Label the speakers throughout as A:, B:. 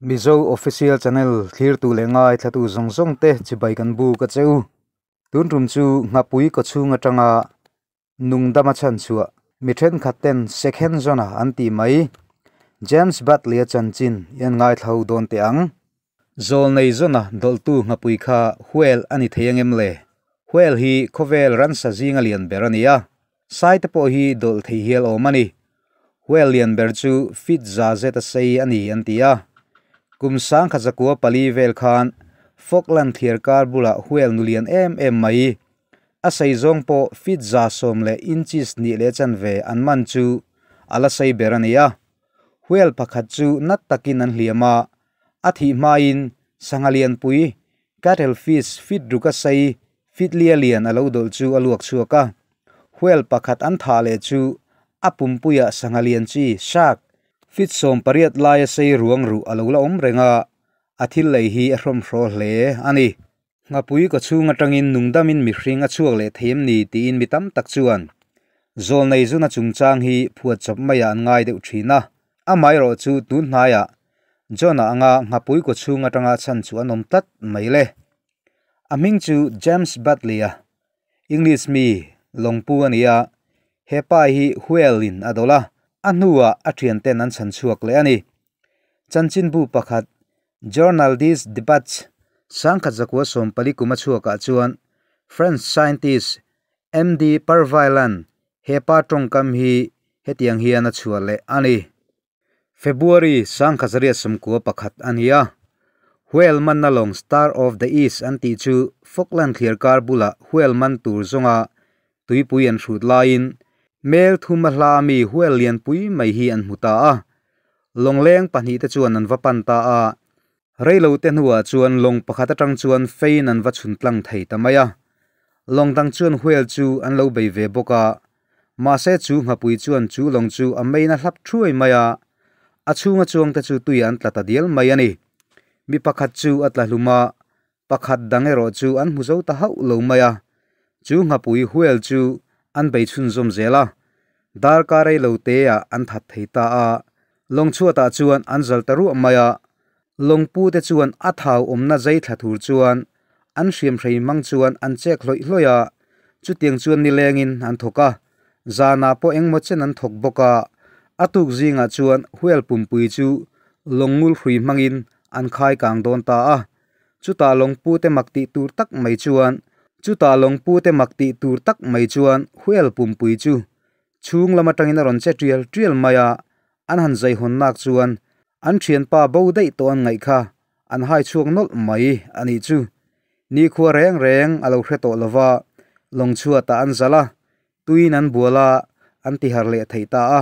A: Mizo Official Channel thlirtu leh ngaithlatu zawng zawng te chibai kan buk a che u. Tun tum chu Nghapui kawchhung atanga nungdama chhan chhuah mi thenkhat ten Second Zone-a an tih mai James Butley-a chanchin i an ngaithla dawn teh ang. Zawlnei Zone-a dawlhtu Nghapui kha Whale a ni thei angem le? Whale hi khawvel ransa zinga lian ber a ni a, Sai te pawh hi dawlh thei hial awm a ni. Whale lian ber chu feet 100 a sei a ni an ti a. Kum 1904 vel khan Falkland thliar kar bulah whale nu lian em em mai, a sei zawng pawh feet 110 leh inches hnih leh chanve an man chu a la sei ber a ni a. Whale pakhat chu nat takin an hliam a, a thih hmain sangha lianpui cattle fish feet ruk a sei feet lia lian a lo dawlh chu a luak chhuak a. Whale pakhat an thah leh chu a pumpuiah sangha lian chi, shark, feet 18 laia sei ruang ruh a lo la awm reng a, a thil lei hi a hrawmhraw hle a ni. Nghapui kawchhung atangin nungdamin mihring a chhuak leh thei em ni tiin mi tam tak chuan zawlnei zuna chungchang hi phuatchawp maiah an ngai deuh thin a. Amaherawh chu tun hnaiah John-a anga nghapui kawchhung atanga chhan chu an awm tlat mai le. A hming chu James Butley-a, English mi lawngpu a ni a, he pa hi whale-in a dawlh a, a hnuah a thianten an chhan chhuak leh a ni. Chanchinbu pakhat Journal des Debats 1940 kum a chhuakah chuan French scientist MD Parvailan he pa tawngkam hi hetiang hian a chhuah leh a ni. February 1991 a ni a, Whale manna lawng Star of the East an tih chu Falkland thliar kar bulah whale man tur zawnga tuipui an hrut laiin mel thum a hla ami whale lianpui mai hi an hmu ta a. Lawngleng pahnih te chuan an va pan ta a, reilo te hnuah chuan lawng pakhat atang chuan fein an va chhun tlang thei ta mai a. Lawng dang chuan whale chu an lo bei ve bawk a, mahse chu nghapui chuan chu lawng chu a main a hlap thuai mai a, a chhunga chuangte chu tuiah an tla ta dial mai a ni. Mi pakhat chu a tla hlum a, pakhat dang erawh chu an hmu zo ta hauh lo mai a, chu nghapui whale chu an bei chhunzawm zel a, darkar rei lo teah an that thei ta a, lawng chhuatah chuan an zal ta ruah mai a, lawngpu te chuan a thau awmna zai thla tur chuan an hriamhrei hmang chuan an chek hlawih hlawih a, chutiang chuan nilengin an thawk a, zanah pawh engmaw chen an thawk bawk a, a tuk zingah chuan whale pumpui chu lawngngul hrui hmangin an khai kang dawn ta a. Chutah lawngpu te mak tih tur tak mai chuan Chutah lawngpu te mak tih tur tak mai chuan whale pumpui chu chhung lam atangin a rawn che tial tial mai a, an han zaihawn nak chuan an thianpa bo daih tawh an ngaih kha an hai chhuak nawlh mai a nih chu. Nikhua reng reng a lo hre tawh lova, lawng chhuatah an zalh a, tuiin an bual a, an tihar leh theih ta a.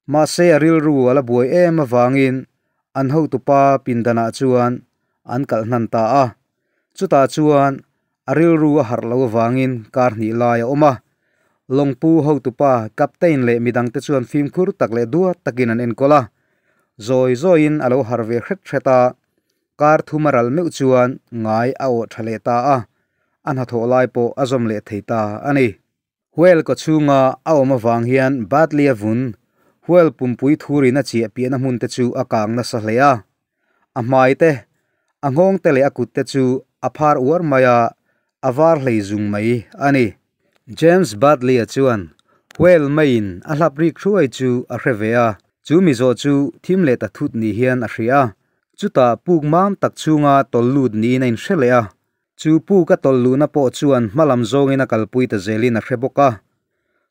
A: Mahse a rilru a la buai em avangin an hotupa pindanah chuan an kalh hnan ta a. Chutah chuan a rilru a harh lo avangin kar hnih lai a awm a. Lawngpu hotupa captain leh midangte chuan fimkhur tak leh duat takin an enkawl a. Zawi zawiin a lo harh ve hret hret a, kar thum a ral meuh chuan ngai a awh tha leh ta a, a hnathawh lai pawh a zawm leh thei ta a ni. Whale kawchhunga a awm avang hian Bartley a vun, whale pumpui thurin a chiah piahna hmun te chu a kang nasa hle a. A hmai te, a nghawng te leh a kut te chu a phar uar mai a, a var hlei zung mai a ni. James Bartley-a chuan whale maiin a hlap rik hruai chu a hre ve a, chu mi zawh chu thim leh ta thut ni hian a hria a. Chutah puk mam tak chhunga tawlh lut niin a inhre leh a. Chu puk a tawlh luhna pawh chuan hmalam zawngin a kalpui ta zelin a hre bawk a.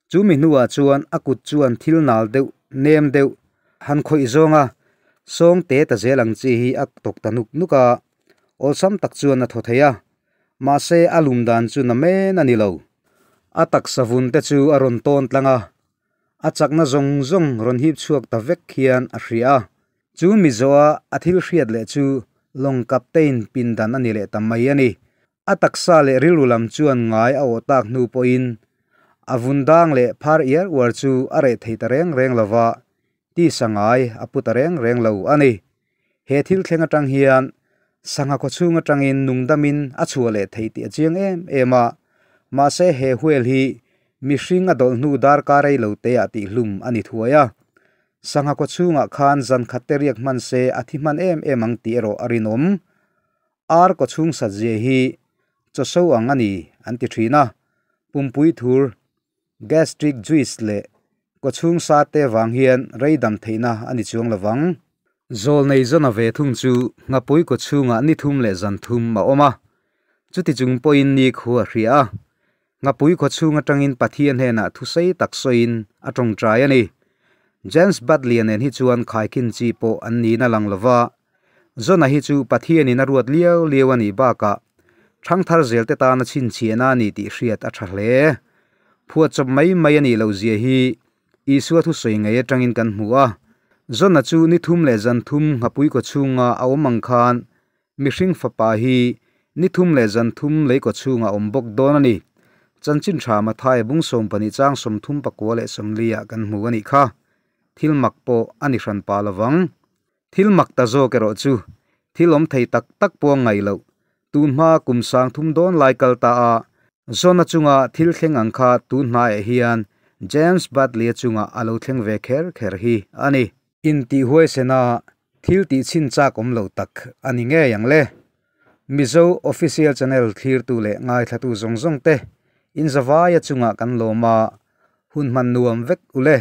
A: Chu mi hnuah chuan a kut chuan thil nal deuh, nem deuh, han khawih zawnga sawng te ta zel ang chi hi a tawk ta nuk nuk a, awlsam tak chuan a thaw thei a. Mahse a lum dan chu na men a ni lo. A taksa vun te chu a rawn tawn tlang a, a chakna zawng zawng rawn hip chhuak ta vek hian a hria a. Chu mi zawha a thil hriat leh chu lawng captain pindan a ni leh ta mai a ni. A taksa leh rilru lam chuan ngai a awh tak hnu pawhin a vun dang leh phar iar uar chu a reh thei ta reng reng lo va, tisa ngai a pu ta reng reng lo a ni. He thil thleng atang hian sangha khawchhung atangin nungdamin a chhuah leh thei tih a chiang em em a, mahse he whale hi mihring a dawlh hnu darkar rei lo te ah tihhlum a ni thuai a. Sangha kawchhungah khan zan khat te riak hman se a thi hman em em ang tih erawh a rinawm. Ar kawchhung sat zia hi chaw so ang a ni an ti thin a, pumpui thur, gastric juice leh kawchhung sa te vang hian rei dam theihna a ni chuang lovang. Zawlnei zawna ve thung chu nghapui kawchhungah ni thum leh zan thum a awm a, chuti chung pawhin ni khu a hria a. Nghapui khawchhung atangin Pathian hnenah thusei tak sawiin a tawngtai a ni. James Badley-a nen hi chuan khaikhin chi pawh an niin a lang lova, John-a hi chu Pathianin a ruat liau liau a nih bakah thangthar zelte tana chhinchhiahna a ni tih hriat a tha hle. Phuahchawp mai mai a nih loh zia hi Isua thusawi ngei atangin kan hmu a. John-a chu ni thum leh zan thum nghapui khawchhunga a awm ang khan Mihring fapa hi ni thum leh zan thum lei kaw chhungah a awm bawk dawn a ni. Chanchin tha Mathaia bung 12 chang 34 leh 40 ah kan hmu a nih kha. Thil mak pawh a ni hran pah lovang. Thil mak ta zawk erawh chu thil awm thei tak tak pawh a ngaih loh. Tun hma kum sang thum dawn lai kal ta a Zona chunga thil thleng ang kha tun hmaiah hian James Badley-a chungah a lo thleng ve kher kher hi a ni. Intihhuaisena thil tih chhin chak awm lo tak a ni ngei ang le. Mizo Official Channel thlirtu leh ngaithlatu zawng zawng te in zavaia chungah kan lawm a, hun hman nuam vek u le.